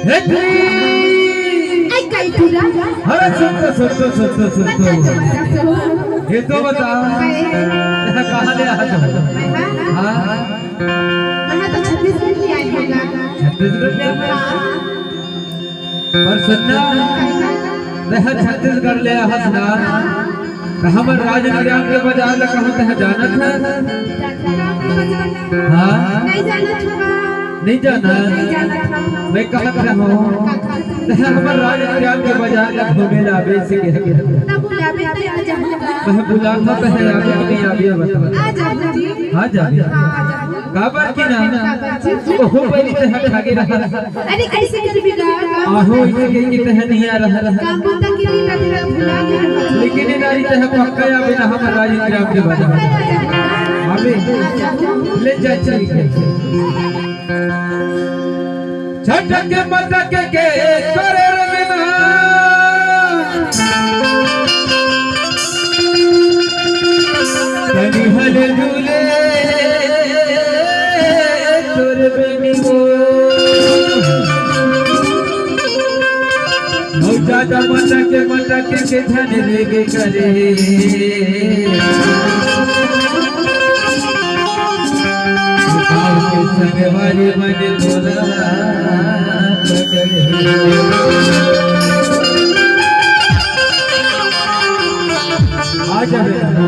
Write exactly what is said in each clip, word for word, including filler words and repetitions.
हे जी! आई काई पूरा? अरे सुन तो, सुन तो, सुन तो, सुन तो। बता दो, बता दो। ये तो बता। काय? तेरा कहाँ ले आया था? मैं? हाँ? मैं तो छत्तीसगढ़ ले आई होगा। छत्तीसगढ़ ले आया? हाँ। पर सुनना, काय? तेरा छत्तीसगढ़ ले आया हस ना? हाँ। त हमर राजनंदगांव के बाजार ला कहूँ तह जानत हस? हाँ? नहीं जानत हूँ बा। नहीं जानत? नहीं जानत हूँ। मैं कहत रहूँ, का कहत हूँ? तह हमर राजनंदगांव के बाजार ला घूमे ला आबे से कहे। तब बुलाबे तब आ जाहूँ बा। मैं बुलात हूँ, तह आबे कि नहीं आबे, बता। आ जाहूँ जी। आ जाबे। हाँ, आ जाहूँ। काबर कि ना? काबर जी? बहुत पहले तह खागे रहा। अरे, कैसे कर बिगाड़? आहो, इसे कहीं की तह नहीं आ रहा। काम बता के नहीं करते, भुला गया। लेकिन ये नारी तह पक्का या बिना हम राजनंदगांव के बाजार। अबे, ले जा, चल के। झटक मटक के करे रंगना। तनी हले डुले तोर बेनी हो। हो ज्यादा मटक मटक के धन रेगे करे। गाँव के संगवारी मन तोला पकड़े। आ जा बेटा।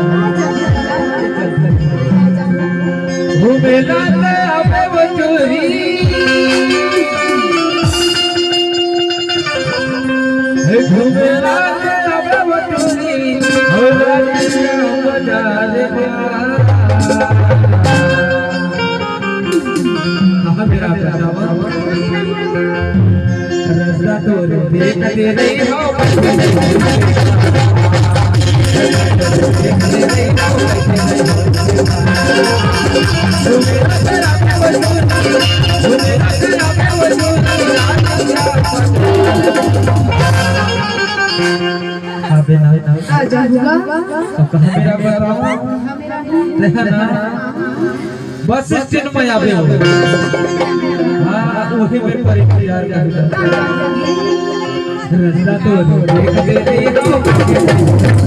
घूमेला त आबे बटोरी। हे घूमेला त आबे बटोरी। हो राजनंदगांव बाजार में। कहाँ मेरा बतावा? रस्ता तोरे देखते रही हो। अबे ना, आ जा हुआ। तो कहाँ मेरा बतावा? देखा ना? बस स्टैंड में आबे हो। हाँ, वही में परीक्षा यार कर। रस्ता तो देख दे रही हो।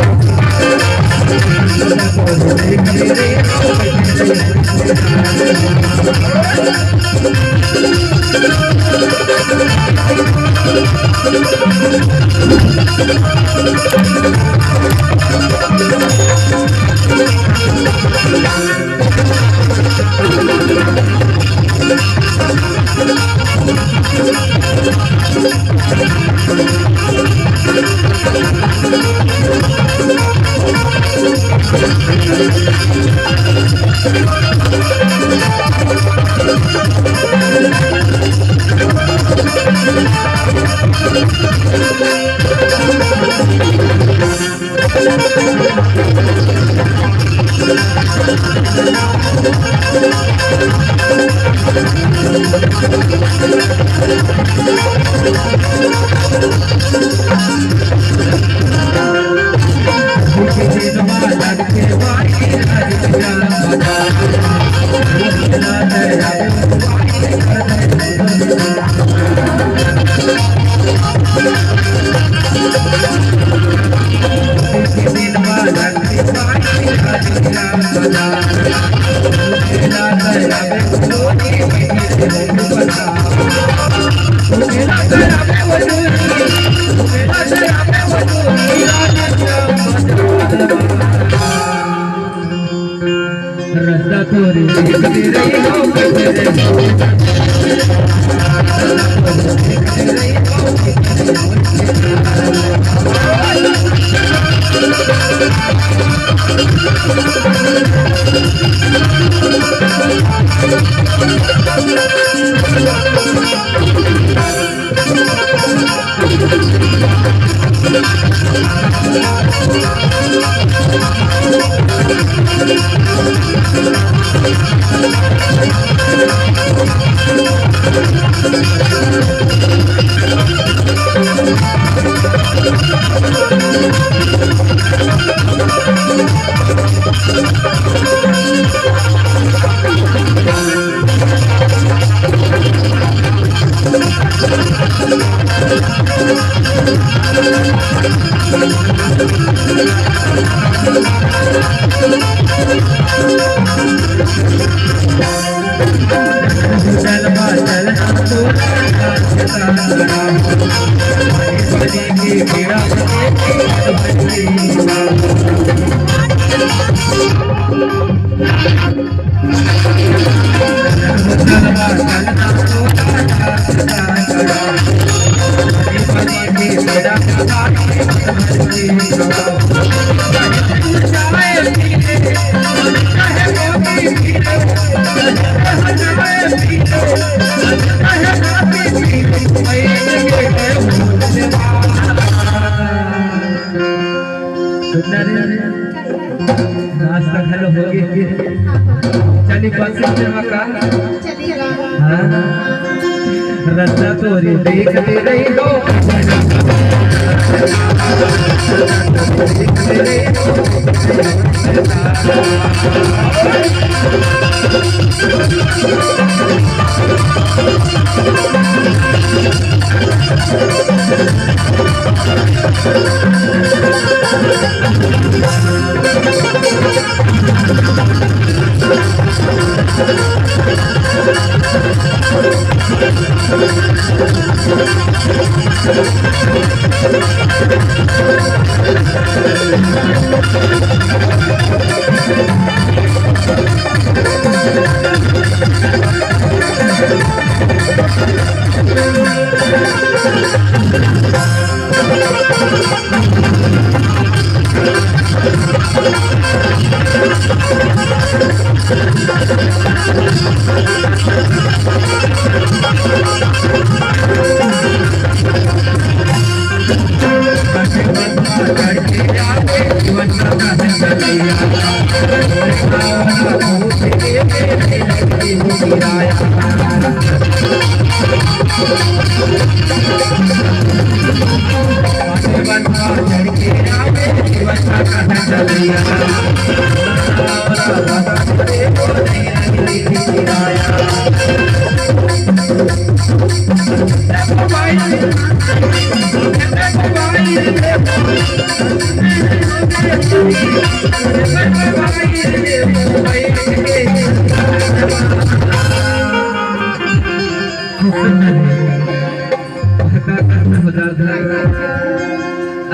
रस्ता तोरे देखते रही हो। नाश्ता घलो हो गे। चली बस स्टैंड में का? चली गा। हाँ। रद्दा तोरी देखते रही हो।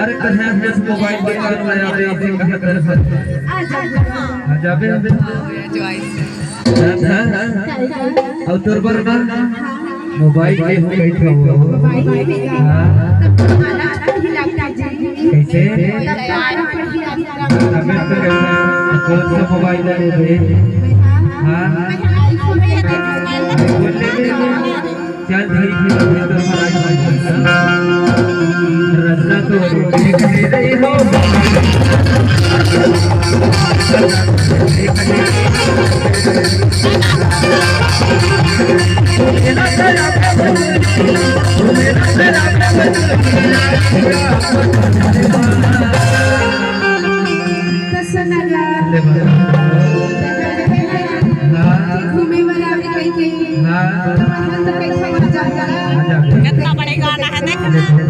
अरे, कहे मोबाइल दुकान में आवे, आवे, कहा करे। आ जाबे। हाँ, हाँ। अउ तोर बर ना मोबाइल के हो गई था वो। हाँ। कैसे? तबीयत तो कैसा? कौन सा मोबाइल लेबे? हाँ। बोल ले बे। चल ठीक है, अभी तो हमारा ही भाई बनता। रस्ता तो देख ले रही हो। तो सुन ना। ले बा। हाँ। घूमे वाला भी कहीं कहीं। हाँ। तो कहीं वहाँ जाएगा। हाँ, जाएगा। कितना बड़े गाना है, देख ना।